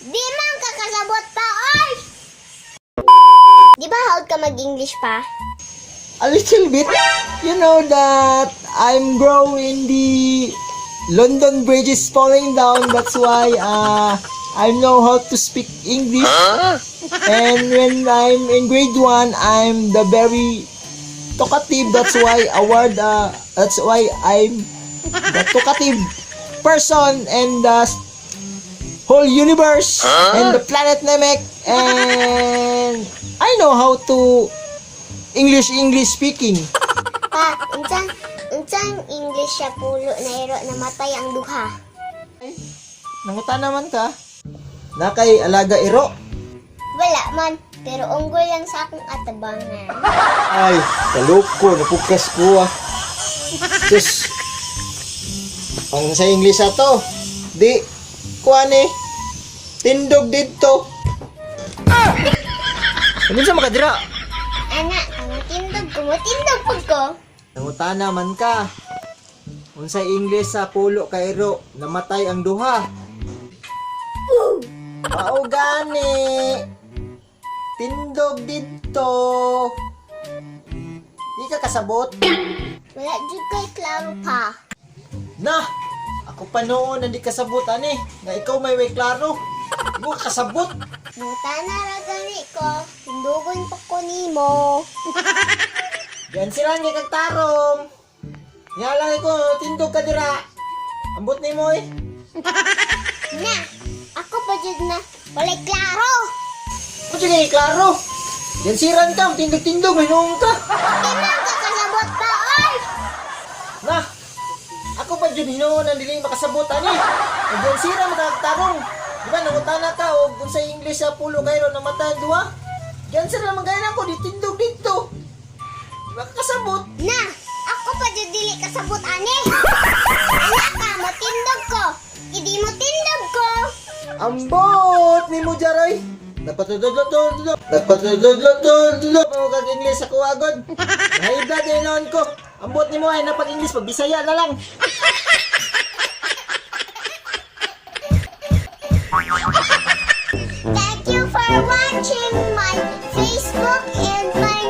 Di man ka kasabot pa, oy! Di ba hawd ka mag-English pa? A little bit. You know that I'm growing, the London Bridge is falling down. That's why I know how to speak English. And when I'm in grade 1, I'm the very talkative. That's why award that's why I'm the talkative person and the whole universe and the planet Namek, and I know how to English, English speaking. Pa, unsang English sa pulo na iro namatay ang duha? Nanguta naman ka. Na kay alaga iro. Wala man, pero unggol lang sa akong atabangan. Ay, kaloko, napukas ko ah. Sus. Ang sa English ato, di, kuan eh, tindog dito. Ano sa makadira? Ana, ang tindog ko, matindog pag ko. Nangutana man ka. Unsay English sa pulo ka iro, namatay ang duha? Mao gani. Tindog dito. Di ka kasabot. Wala jud ko'y klaro pa. Na! Ako pa noon hindi kasabot ani. Na ikaw may way klaro. Di mo ka kasabot. Nangutana ra gani ko, tindugon pa ko nimo. Diyan sila nga kag tarong. Nga lang ko, tindog ka dira. Ambot ni mo eh. Na, ako pa jud na walay klaro. Ano siya klaro? Diyan siran ka, tindog-tindog, may noong ka. Di man ka kasabot pa, oy! Na! Ako pa dyan hinuon ang dili makasabot ani. Ug diyan sira makagtarong. Di ba nangutana ka og unsay English sa pulo kayo namatay ang duha? Diyan sira naman gaya nako di tindog dito. Di ba ka kasabot? Na, ako pa jud dili kasabot ani. Ana ka, matindog ko. Idi mo tindog ko. Ambot ni mo jaroy. Nagpatudodlododlo. Nagpatudodlododlo. Mo kag English ako agod. Nahibla din noon ko. Ambot ni mo ay napag English pag Bisaya na lang. Thank you for watching my Facebook and my